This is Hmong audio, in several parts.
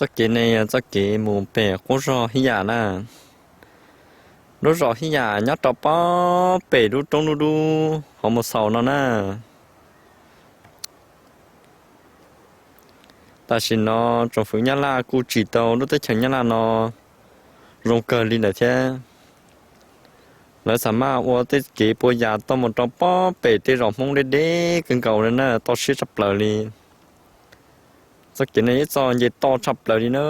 Txoj kev ne yog txoj kev mus pem qub zos Hib Yam na. Lub zos Hib Yam nyob rau pob pem lub roob dub dub hauv mus xaus no na. Tam sim no tsoom fwv Nyab Laj kuj tsim tau lub teb chaws Nyab Laj no zoo kawg li lawm thiab. Lawv xav maj ua tej kev puas yas tau mus rau pob pem tej zos Hmoob deb deb kawg nkaus li na, toj siab tshaj plaws li. Txoj kev no ib txoj nce toj tshaj plaws li na.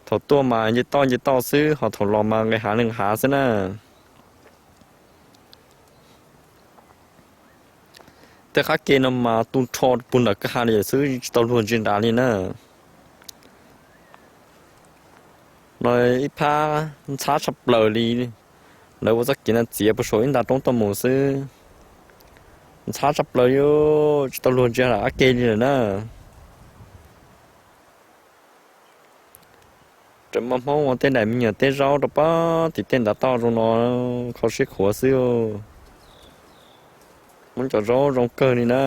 Thaum tuaj mas nce toj nce toj xwb, ho thaum los mas nqis hav li nqis hav xwb na. Tej qab ke no mas tu nrho puag nram kwj ha li xwb, tsis tau luag ntsia nrad li na. No ib phab ntxhab tshaj plaws li. Lawv ua txoj kev no txiav puag saum ib nta roob tuaj mus xwb. Ntxhab tshaj plaws li, tsis tau luag ntsia qab ke li lawm na. Raws muaj Hmoob ua tej daim me nyuam teb zaub rau pob tim tej ntav toj zoo no, kho siab khuav xwb. Hmoob cov zaub zoo kawg li na.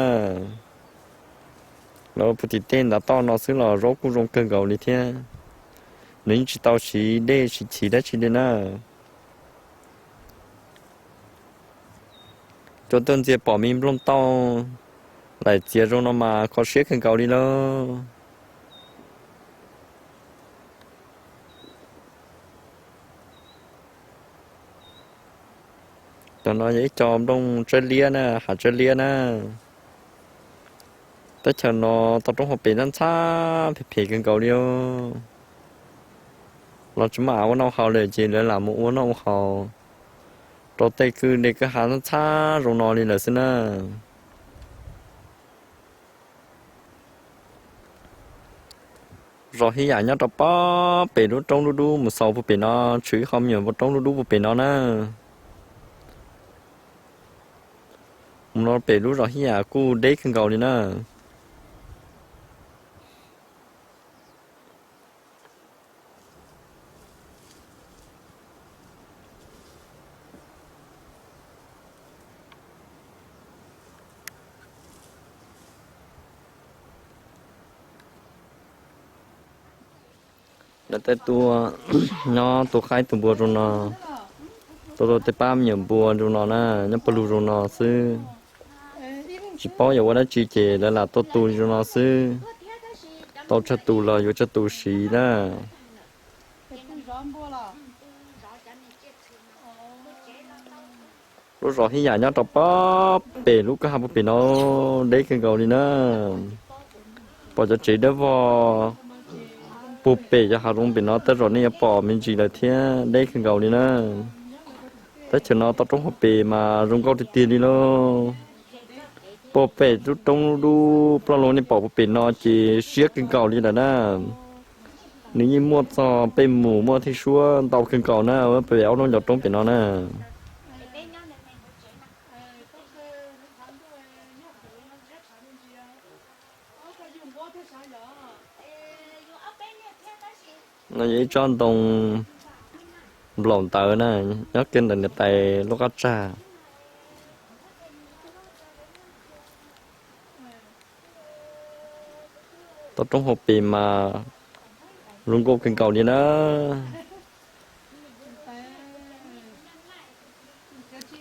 Lawv puag tim tej ntav toj no xwb los zaub kuj zoo kawg nkaus li thiab. Nws yeej tsis tau siv dej siv chiv dab tsi li na. Cua tuaj ntxias pom me nplooj tauj laim txias zoo no mas kho siab kawg nkaus li lauj. Cov no yog ib co nplooj tsawb liab na, hav tsawb liab na. Teb chaws no toj roob hauv pes ntxhab ntxhab phem phem kawg nkaus li. Los tsis muaj av ua noj haus lawm ces lawv lam mus ua noj ua haus rau tej kwj deg kwj ha ntxhab ntxhab zoo no li lawm xwb na. Zos Hib Yam nyob rau pob pem lub roob dub dub mus xaus puag pem no, tshwm ib qho me nyuam npua roob dub dub puag pem no na. Mus no pem lub zos Hib Yam kuj deb kawg nkaus li na. Lawv tej tuaj nyob tu qaib tu npua zoo no, tuaj tuaj tej pab me nyuam npua zoo no na, nyob pawg lug zoo no xwb. Tsis paub yuav ua dab tsi ces lawv lam tuaj tu zoo no xwb. Tau tsawg tus los yuav tsawg tus siv na. Lub zos Hib Yam nyob rau pob pem lub kwj ha puag pem no, deb kawg nkaus li na. Pom cov tsev dawb vog puag pem cov hav zoov pem no tej zaum nej yuav pom me ntsis lawm thiab, deb kawg nkaus li na. Teb chaws no toj roob hauv pes mas zoo nkauj tiag tiag li lauj. Puag pem lub roob dub dub ploj lug nej pom puag pem no ces siab kawg nkaus li lawm na. Nws yeej muaj txog pej mus muaj thej suab ntau kawg nkaus na, pem ob lub ncov roob pem no na. No yog ib tsob ntoo nplaum ntawv na, nyob kiag ntawm niam tais lub qab tsag. Toj roob hauv pes mas zoo nkauj kawg nkaus li na.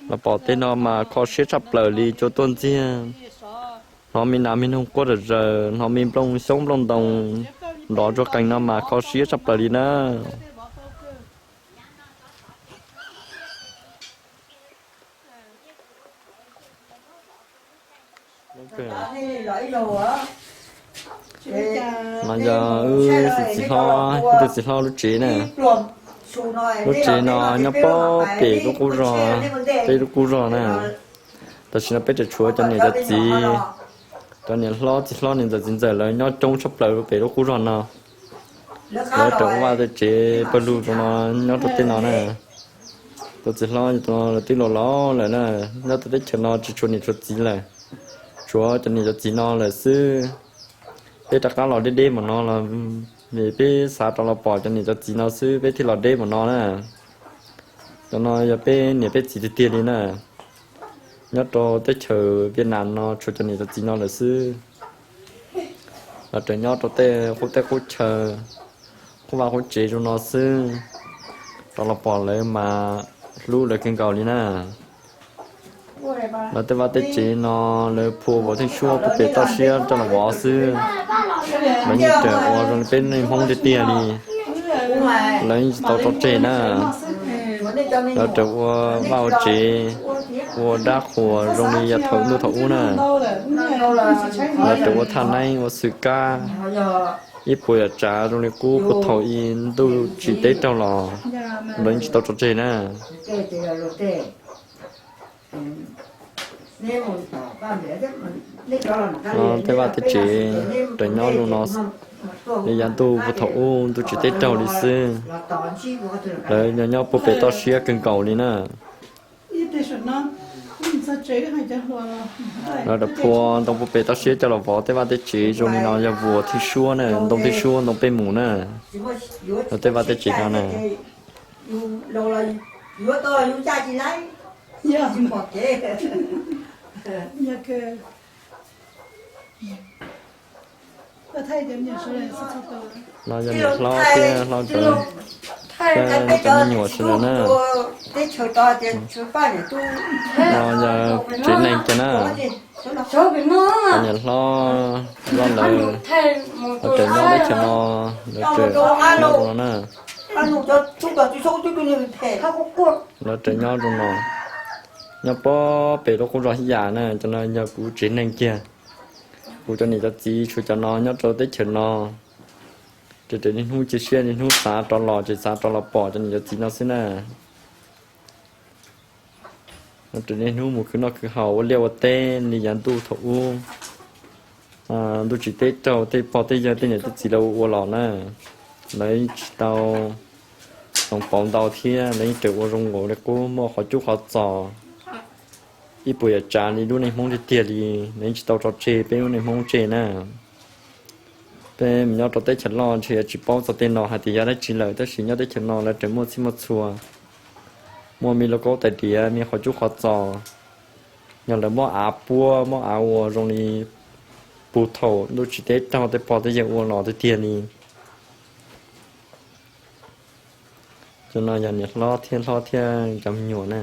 Los pom tej no mas kho siab tshaj plaws li, cua tuaj ntxiag, hnov me nas me noog quaj zom zaws, hnov me nplooj xyoob nplooj ntoo nrov ntsuag qees no mas kho siab tshaj plaws li na. No yog wb tus txiv hlob, wb tus txiv hlob lub tsev na. Lub tsev no nyob pob pem lub qub zos, peb lub qub zos na. Tam sim no peb tseem tshuav cov niam cov txiv, cov niam hlob txiv hlob niam ntxawm txiv ntxawm lawv nyob coob tshaj plaws pem lub qub zos no. Lawv raws vaj tej tsev pawg lug rau no nyob rau tej no na. Tus txiv hlob tus no lawv twb laus laus lawm na, nyob rau teb chaws no tsis tshuav niam tshuav txiv lawm, tshuav cov niam cov txiv no lawm xwb. Peb rov qab los deb deb mus no los vim peb xav rov los pom cov niam cov txiv no xwb peb thiaj los deb mus no na. Cov no yog peb niam peb txiv tiag tiag li na. Nyob rau teb chaws Viaj Nam no tshuav cov niam cov txiv no lawm xwb. Lawv tseem nyob rau tej qub teb qub chaw, qub vaj qub tsev zoo no xwb, rov los pom lawv mas hlub lawv kawg nkaus li na. Lawv tej vaj tej tsev no lawv phua vov theej suab puag pem toj siab coj los vov xwb. Lawv yeej rawm ua zoo li peb neeg Hmoob tiag tiag li. Lawv yeej tsis tau tso tseg na. Lawv rawm ua vaj ua tsev, ua dab qhuas zoo li yog thaum ntuj thaum ub na. Lawv rawm ua thaj neeb ua xwm kab, ib puas yam tsav zoo li qub puag thaum ub ntuj tsim teb raug los, lawv yeej tsis tau tso tseg na. Tej vaj tej tsev rawm nyob zoo no li yav ntuj puag thaum ub ntuj tsim teb raug li xwb. Lawv nyob nyob puag pem toj siab kawg nkaus li na. Lawv rawm phua ntoo puag pem toj siab coj los vov tej vaj tej tsev zoo li no yog vov theej suab na, ntoo theej suab ntoo pej mus na. Lawv tej vaj tej tsev no na. No yog niam hlob thiab hlob ntawd, cov me nyuam sawv daws na. No yog tsev neeg kiag na. Niam hlob, hlob lawv, lawv tseem nyob teb chaws no, lawv tseem nyob zoo no na. Lawv tseem nyob zoo no, nyob puag pem lub qub zos Hib Yam na. Cov no yog kuv tsev neeg kiag. Kuv cov niam cov txiv tshuav cov no nyob rau teb chaws no. Ces niaj hnub cia siab niaj hnub xav rov los ces xav rov los pom cov niam cov txiv no xwb na. Ces niaj hnub mus khwv noj khwv haus ua liaj ua teb li yav ntuj thaum ub. Ntuj tsim teb raug tej pog tej yawg tej niam tej txiv lawv ua ua los na, lawv tsis tau hloov pauv ntau thiab lawv yeej raws ua zoo nkaus li qub, muaj qhov cub qhov txos, ib puas yam tsav li lub neej Hmoob tiag tiag li. Lawv yeej tsis tau tso tseg peb lub neej Hmoob tseg na. Peb mus nyob rau teb chaws loj ntshe yuav tsis paub txog tej no hais tias yog dab tsi lawm, tab sis nyob teb chaws no lawv tseem muaj txhij muaj txhua, muaj me lauj kaub tais diav, me qhov cub qhov txos, yog lawv muab av puab muab av ua zoo li puag thaum ntuj tsim teb raug tej pog tej yawg ua los tiag tiag li. Cov no yog niam hlob thiab hlob thiab cov me nyuam na.